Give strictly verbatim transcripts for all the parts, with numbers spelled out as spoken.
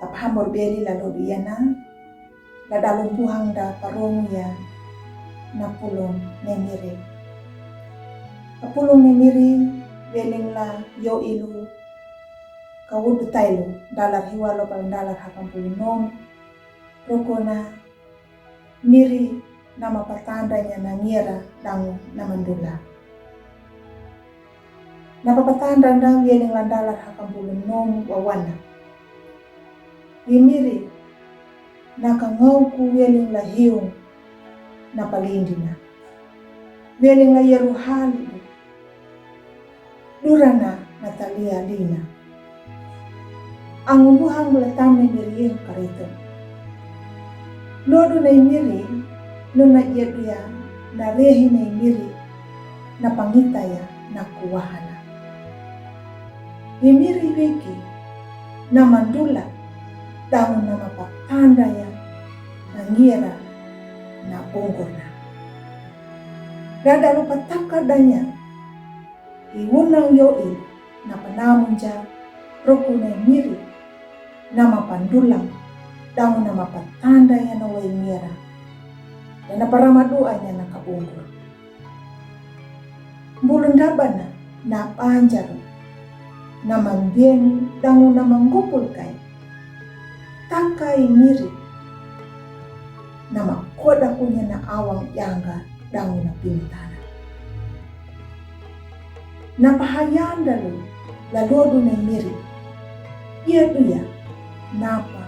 Tapahambor beli la lodu iana, la dalu buhang da parongu ia na pulung nei Miri. A pulung nei Miri, weling la Yoilu, kawudu tailu, dalar hiwa lo pal dalar hakampulu nom, rukuna Miri na mapatanda ia na ngira dangu na mandula. Na papatanda na weling la dalar hakampulu nom wawana. I Miri na kangau ku weling la hiung na palindina. Weling la yeru hali durana na talia lina. Angu buhang la tam nei Miri ihu karito. Lodu nei Miri, nuna ia duya na rehi nei Miri, na pangita ia na kuwahana. I Miri wiki, na mandula, dangu na mapatanda ia, na ngira, na bungurna. Dada lupa taka danya, i wunang Yoilu, na panamunja, rukuna i Miri, na mapandulang, dangu na mapatanda ia na wai ngira, dan na parama dua ia na kabungur. Bulun dabana na panjaru, na mambieni, dangu na manggupul kai. Taka i Miri, na makoda kunya na awang yanga dangu na pintana. Na pahayanda lu la lodu nei Miri. Ia duya, napa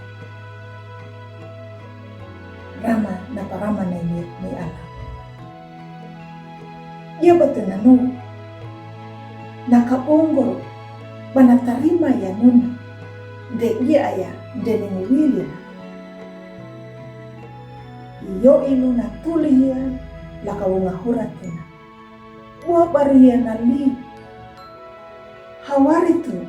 rama, na parama nei Miri ni ala. Ia batu nanu, na kabongor, bana tarima ia nuna, de ia aya, de ni wili. Yoilu na tuli ia, la kawunga huratuna. Bua baria na li. Hawaritu.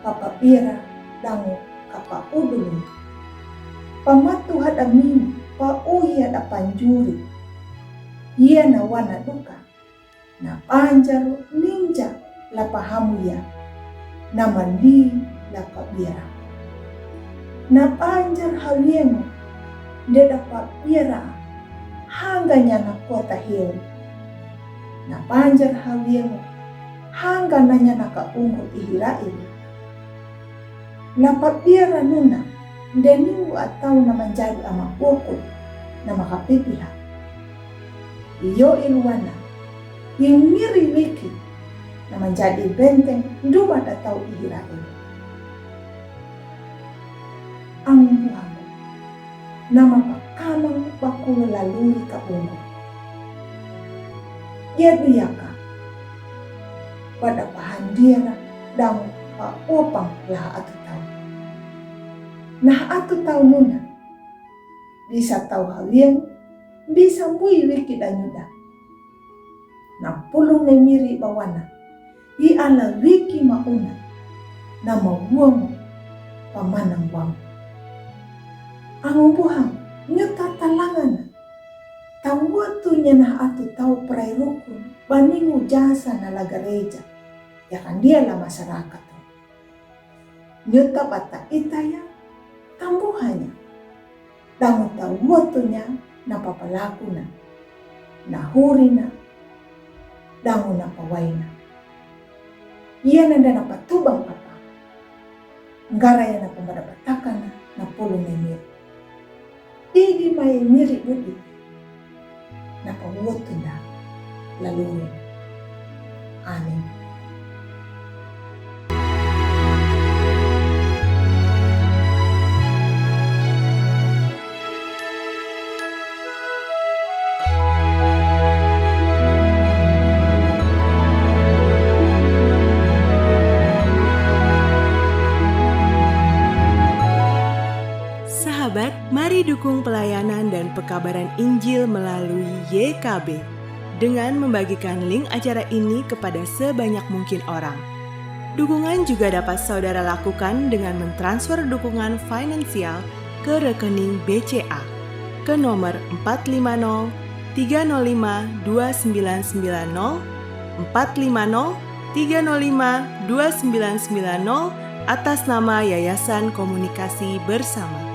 Papa bira dangu kapa udulu. Pamatu hada mini, pa uhi hada panjuri. Ia na wana duka. Na panjaru ninja la pahamu ia. Na mandi la pabira. Na panjar hawiengu, deda pabira, hanga nya na kota hiu. Na panjar hawiengu, hanga nanya na ka ungu ihira ilu. Na pabira nuna, deniu atau na manjadi ama uku, na makapipiha. Iyo iluana, i Miri wiki, na manjadi benteng duma datau ihira ilu. Ang buhangu, na mapakamang bakulu laluri ka ungu. Ia duyaka, pada pahandiara dang pa opang laha atu tau. Nah atu tau nuna, bisa tau hawieng, bisa bui wiki danyuda. Na pulung ne Miri bawana, i ala wiki mauna, na mawuamu pamanang wang. Angu buhang, nyuta talangana, tawatu nyana atu tau prai rukun, baningu jasa na la gareja, ya kan dia la masyarakat. Nyuta bata itaya, tambuhanya. Dangu tawatunya na papalakuna, na hurina, dangu na pawaina. Ia nanda na patubang apa. Ngaraya na pamada patakana, na pulung ne Miri. Idi mai Miri budi. Na pawatunda. Laluri. Amin. Sahabat, mari dukung pelayanan dan pekabaran Injil melalui Y K B dengan membagikan link acara ini kepada sebanyak mungkin orang. Dukungan juga dapat saudara lakukan dengan mentransfer dukungan finansial ke rekening B C A ke nomor empat lima nol tiga nol lima dua sembilan sembilan nol, empat lima nol tiga nol lima dua sembilan sembilan nol, atas nama Yayasan Komunikasi Bersama.